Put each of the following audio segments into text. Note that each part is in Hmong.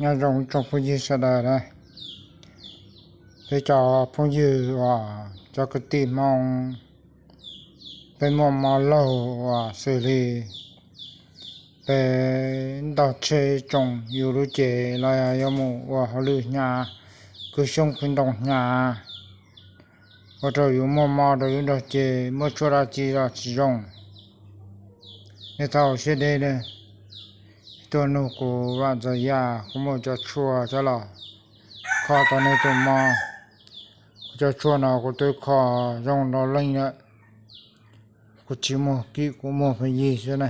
Nyob zoo tsoom phooj ywg sawv daws na, peb cov phooj ywg uas cov kwv tij Hmoob, peb muaj mob laug uas xws li peb ntaus tsheb tsoo yus lub cev los yog yuav mus ua hauj lwm hnyav, kwv xyoob kwv ntoo hnyav, ua rau yus muaj mob rau yus nrog cev, muaj tshuaj dab tsi los tsis zoo. Nej txhob siab deb, tuaj nug kuv Vam Ntxawm Yaj, kuv muaj cov tshuaj coj los kho tau nej tus mob. Kuv cov tshuaj no kuv twb kho zoo nrau leej lawm, kuv tsis muag kim kuv muag pheej yig xwb na.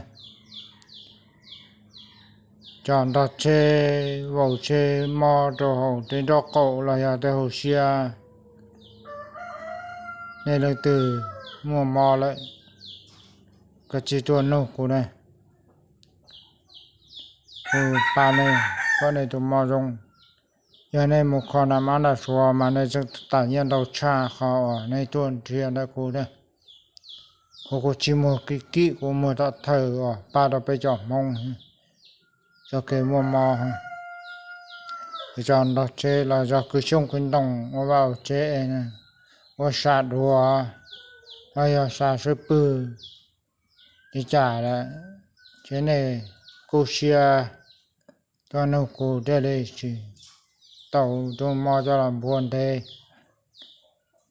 Cov ntaus tsheb, vau tsheb mob rau hauv tej nraub qaum los yog tej hauv siab, nej leej twg muaj mob lawm, koj cia li tuaj nug kuv na, kuv pab nej, kom nej tus mob zoo. Yog nej mus kho nram mab nram suav mas nej tseem tas nyiaj ntau tshaj qhov uas nej tuaj nrhiav ntawm kuv na. Kuv, kuv tsis muag kim kim, kuv muag tau thawj uas pab rau peb cov Hmoob txoj kev muaj mob. Cov ntaus tsheb los yog kwv xyoob kwv ntoo, ua vaj ua tsev, ua sa duav, los yog sa swb pwg, li cas lawm, ces nej kub siab tuaj nug kuv thiaj li tsis tau tus mob coj los npuab ntev.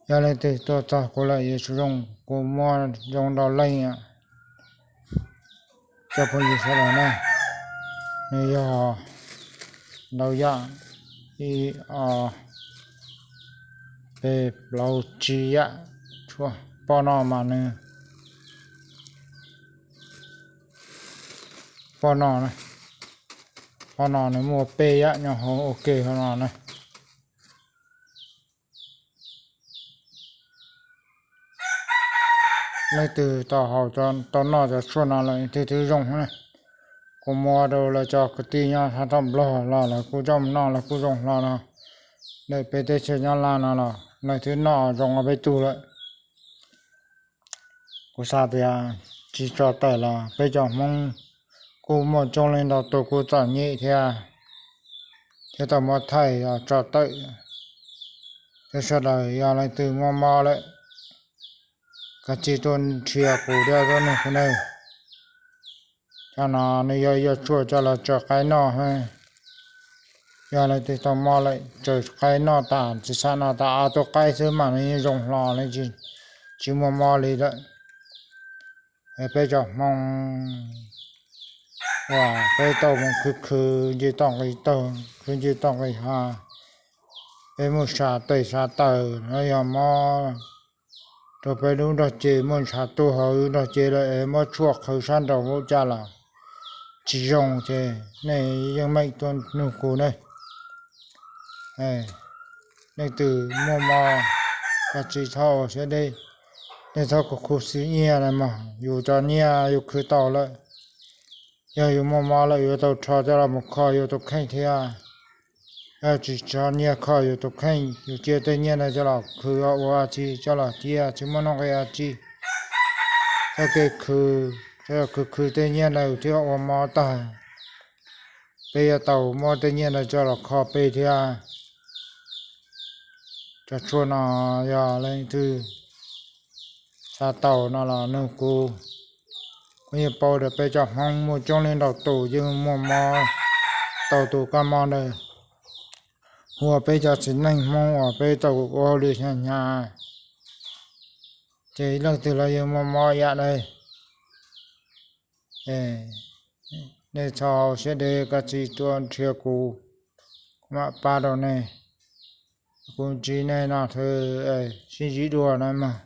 Yog leej twg tuaj txog kuv lawm yuav tsum zoo, kuv muab zoo nrau leej. Cov phooj ywg sawv daws na, nws yog ntau yam, ib, ob, peb, plaub, tsib yam. Tshuaj pob no mas nws, pob no, pob no nws muaj peb yam nyob hauv ua ke hauv no na. Leej twg tau haus, tau noj cov tshuaj no lawm leej twg twb zoo na. Kuv muab rau lawv cov kwv tij nyob sab toj Nplog los lawv kuj coj mus noj, lawv kuj zoo hlo no. Ntawm peb teb chaws Nyab Laj no los leej twg noj zoo ua peb tug lawm. Kuv xav tias tsis tso tawm los peb cov Hmoob kuj muaj coob leej ntau tus kuj txom nyem thiab, thiab tau muab thaij tso tawm. Thiab sawv daws yog leej twg muaj mob lawm, koj cia li tuaj nrhiav kuv thiab tuaj nug kuv na. Cov no nws yog ib co tshuaj coj los tsaws qaib noj. Yog leej twg tau mob lawm tsaws qaib noj tas, tsis xav noj tas, ob tug qaib xwb mas nws yeej zoo hlo, nws tsis muaj mob li lawm. Peb cov Hmoob uas peb tau mus khwv khwv nce toj nqis taug, khwv nce toj nqis hav, peb muaj sa tes sa taw los yog mob rau peb lub nrog cev, muaj ntshav tuag hauv lub nrog cev lawm es muab tshuaj qhwv sab nraud ua cas los tsis zoo ces nej yeej meem tuaj nug kuv na. Leej twg muaj mob, koj cia li txhob ua siab deb, nej txhob khuv xim nyiaj na mog, yus cov nyiaj yus khwv tau lawm. Yog yus muaj mob lawm yuav tau rho coj los mus kho yus tus kheej thiab. Yog tsis tso nyiaj kho yus tus kheej, yus cia tej nyiaj ntawd coj los khwv ua dab tsi, coj los cia tsis muaj nuj nqis dab tsi. Txoj kev khwv, txoj kev khwv tej nyiaj ntawd thiaj ua mob tag, peb yuav tau muab tej nyiaj ntawd coj los kho peb thiab. Cov tshuaj no yog leej twg xav tau no los nug kuv. Kuv yeej paub tias peb cov Hmoob muaj coob leej ntau tus yeej muaj mob tau tus kab mob ntawd. Hu ua peb cov txiv neej Hmoob uas peb tau ua hauj lwm hnyav hnyav, ces leej twg los yeej muaj mob ib yam na. Nej txhob siab deb, koj cia li tuaj nrhiav kuv, kuv mam pab rau nej. Kuv ntsib nej no thwv sib ntsib dua na mog.